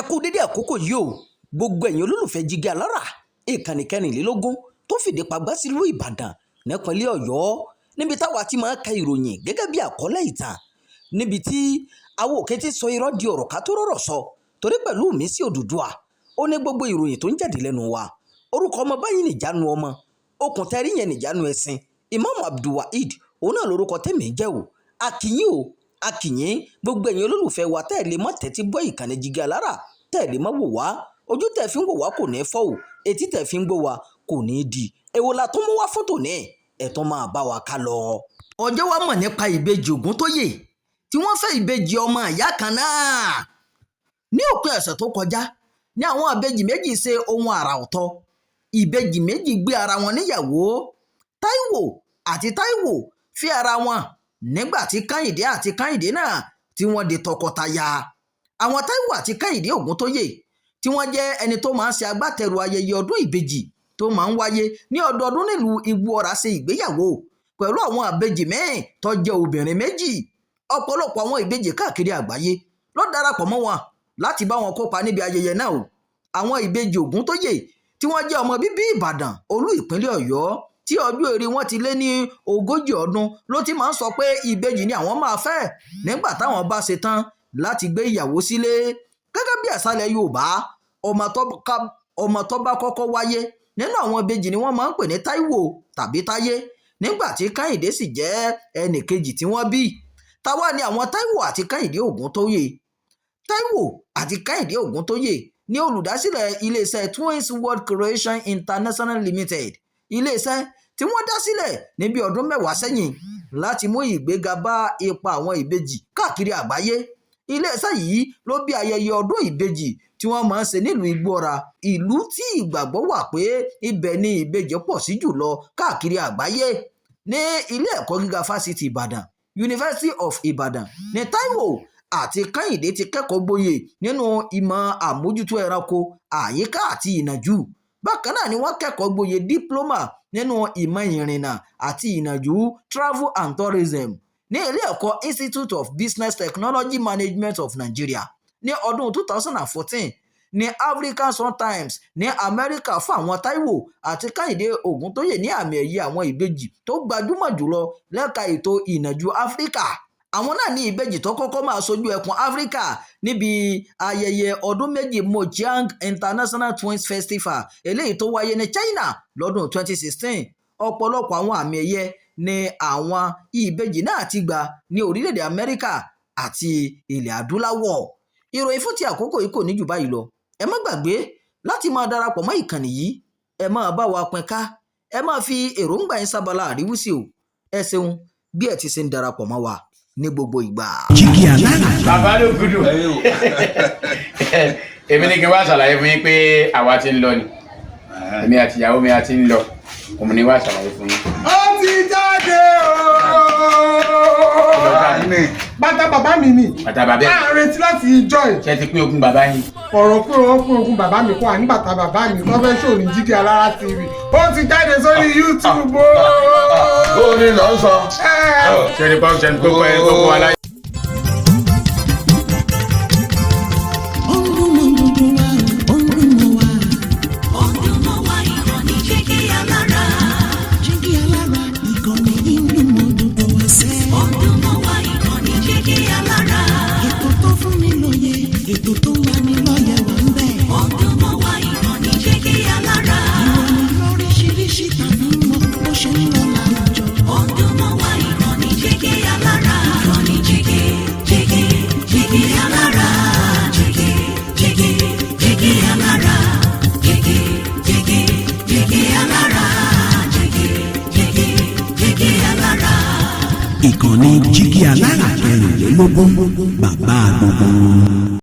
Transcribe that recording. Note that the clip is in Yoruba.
Kú dédé àkókò yìí o, gbogbo ẹ̀yin olólùfẹ́ Jígí Alára, ìkànnì 24 tó fìdí pagbá sílùú Ìbàdàn nípínlẹ̀ Ọ̀yọ́, níbi táwa ti máa ń ka ìròyìn gẹ́gẹ́ bí àkọlé ìtàn, níbi tí àwọn òkè ti sọ irọ́ di ọ̀rọ̀ ká tó rọ̀rọ̀ sọ, torí pẹ̀lú mi sí Odùduwà ó ní gbogbo ìròyìn tó ń jáde lẹ́nu wa. Orúkọ ọmọ báyìí nìjánu ọmọ okùn tẹ́rí yẹn nìjánu ẹ̀sìn. Imam Abdulwaheed, òun náà lórúkọ tèmi jẹ́ o. Akínyìn o, akínyìn gbogbo ẹ̀yin olólùfẹ́ wa tẹ́ ẹ̀ lè mọ́ tẹ́tí gbọ́ ìkànnì Jígí Alára, tẹ́ ẹ̀ lè mọ́ wò wá. Ojú tẹ́ fi ń wò wá kò ní fọ́ o, etí tẹ́ fi ń gbọ́ wá kò ní di. Èwo la tún mú wá fún tòní? Ẹ̀ tún máa bá wa ká lọ. Ọjọ́ wa mọ̀ nípa ìbejì Ògúntóyè tí wọ́n fẹ́ ìbejì ọmọ ìyá kan náà. Ní òpin ọ̀sẹ̀ tó kọjá ní àwọn ìbejì méjì ṣe ohun àrà ọ̀tọ̀. Ìbejì méjì gbé ara wọn níyàwó. Táíwò àti Táíwò fi ara wọn nígbà tí Kẹ́hìndé àti Kẹ́hìndé náà tí wọ́n di tọkọtaya. Àwọn Táíwò àti Kẹ́hìndé Ògúntóyè tí wọ́n jẹ́ ẹni tó máa ń ṣe agbátẹrù ayẹyẹ ọdún ìbejì tó máa ń wáyé ní ọdọọdún nílùú Igbóọrà ṣe ìgbéyàwó pẹ̀lú àwọn ìbejì míì tó jẹ́ obìnrin méjì. Ọ̀pọ̀lọpọ̀ àwọn ìbejì káàkiri àgbáyé ló darapọ̀ mọ́ wọn láti bá wọn kópa níbi ayẹyẹ náà o. Àwọn ìbejì Ògúntóyè tí wọ́n jẹ́ ọmọ bíbí Ìbàdàn, olú ìpínlẹ̀ Ọ̀yọ́, tí ọjọ́ orí wọn ti lé ní 40 ọdún ló ti máa ń sọ pé ìbejì ni àwọn máa fẹ́ nígbà táwọn bá ṣe tán láti gbé ìyàwó sílé. Gẹ́gẹ́ bí àṣàlẹ̀ Yorùbá, ọmọ tó bá kọ́kọ́ wáyé nínú àwọn ìbejì ni wọ́n máa ń pè ní Táíwò tàbí Táyé, nígbà tí Kẹ́hìndé sì jẹ́ ẹnì kejì tí wọ́n bí. Táwa ni àwọn Táíwò àti Kẹ́hìndé Ògúntóyè? Táíwò àti Kẹ́hìndé Ògúntóyè ní olùdásílẹ̀ iléeṣẹ́ Twins World Creation International Limited, iléeṣẹ́ tí wọ́n dá sílẹ̀ ní bí ọdún 10 sẹ́yìn láti mú ìgbéga bá ipa àwọn ìbejì káàkiri àgbáyé. Iléeṣẹ́ yìí ló bí ayẹyẹ ọdún ìbejì tí wọ́n máa ń ṣe nílùú Igbóọrà, ìlú tí ìgbàgbọ́ wà pé ibẹ̀ ni ìbejì pọ̀ sí jùlọ káàkiri àgbáyé. Ní ilé ẹ̀kọ́ gíga Fásitì Ìbàdàn, University of Ibadan, ní Táíwò àti Kẹ́hìndé ti kẹ́kọ̀ọ́ gboyè nínú ìmọ̀ àmójútó ẹranko, àyíká àti ìnàjú. Bákan náà ni wọ́n kẹ́kọ̀ọ́ gboyè dípúlọ́mà nínú ìmọ̀ ìrìnnà àti ìnàjú, travel and tourism, ní ilé ẹ̀kọ́ Institute of Business Technology Management of Nigeria. Ní ọdún 2014 ní African Sun Times ní Amẹ́ríkà fún àwọn Táíwò àti Kẹ́hìndé Ògúntóyè ní àmì ẹ̀yẹ àwọn ìbejì tó gbajúmọ̀ jùlọ lẹ́ka ètò ìnàjú Áfíríkà. Àwọn náà ní ìbejì tó kọ́kọ́ máa ṣojú ẹkùn Áfíríkà níbi ayẹyẹ ọdún méjì Mojiang International Twins Festival eléyìí tó wáyé ní China lọ́dún 2016. Ọ̀pọ̀lọpọ̀ àwọn àmì ẹ̀yẹ ni àwọn ìbejì náà ti gbà ní orílẹ̀-èdè Amẹ́ríkà àti ilẹ̀ Adúláwọ̀. Ìròyìn fún ti àkókò yìí kò ní jù báyìí lọ. Ẹ má gbàgbé láti máa darapọ̀ mọ́ ìkànnì yìí, ẹ máa bá wa pín ká, ẹ máa fi èròǹgbà yín sábàlá àríwísí o. Ẹ ṣeun bí ẹ ti ṣe ń darapọ̀ mọ́ wa ní gbogbo ìgbà. Jígí Alára. Bàbá ló gúdù. Èmi ní kí n wá ṣàlàyé fún yín pé àwa ti ń lọ ni, èmi àti ìyàwó mi a ti ń lọ. Òun ni wá ṣàlàyé fún yín. Ó ti jáde ooo. Bàtà bàbá mi ni. Bàtà bàbá ẹ̀. À ń retí láti ìjọ ẹ̀. Ṣé ti pín ogún bàbá yín? Ọ̀rọ̀ pé wọ́n pín ogún bàbá mi kọ́ àní bàtà bàbá mi tó fẹ́ ṣòro ní Jígí Alára TV, ó ti jáde sórí YouTube ooo. Ó ní lọ sọ. Ṣé ní pọ́ ṣe ní kókó ẹ kókó aláyé. Ó ń dún mọ́ gbogbo wa, ó ń dún mọ́ wa. Ó ń dún mọ́ wa, ìkànnì Jígí Alára. Jígí Alára, ìkànnì yìí ń dún mọ́ gbogbo wa sẹ́. Ó ń dún mọ́ wa, ìkànnì Jígí Alára. Ètò tó fún ni lóye, ètò tó ń lani lọ́yẹ̀ wà ń bẹ̀. Ó ń dún mọ́ wa, ìkànnì Jígí Alára. Ìròyìn lóríṣiríṣi tàbí mọ́ bó ṣe ń lọ láwùjọ. Ó ń dún mọ́ wa, ìkànnì Jígí Alára. Ìkànnì Jígí Jígí Jígí Alára. Jígí Jígí Jígí Alára. Jígí Jígí Jígí Alára. Jígí Jígí Jígí Alára. Ìkànnì Jígí Alára 24, bàbá gbogbo wọn.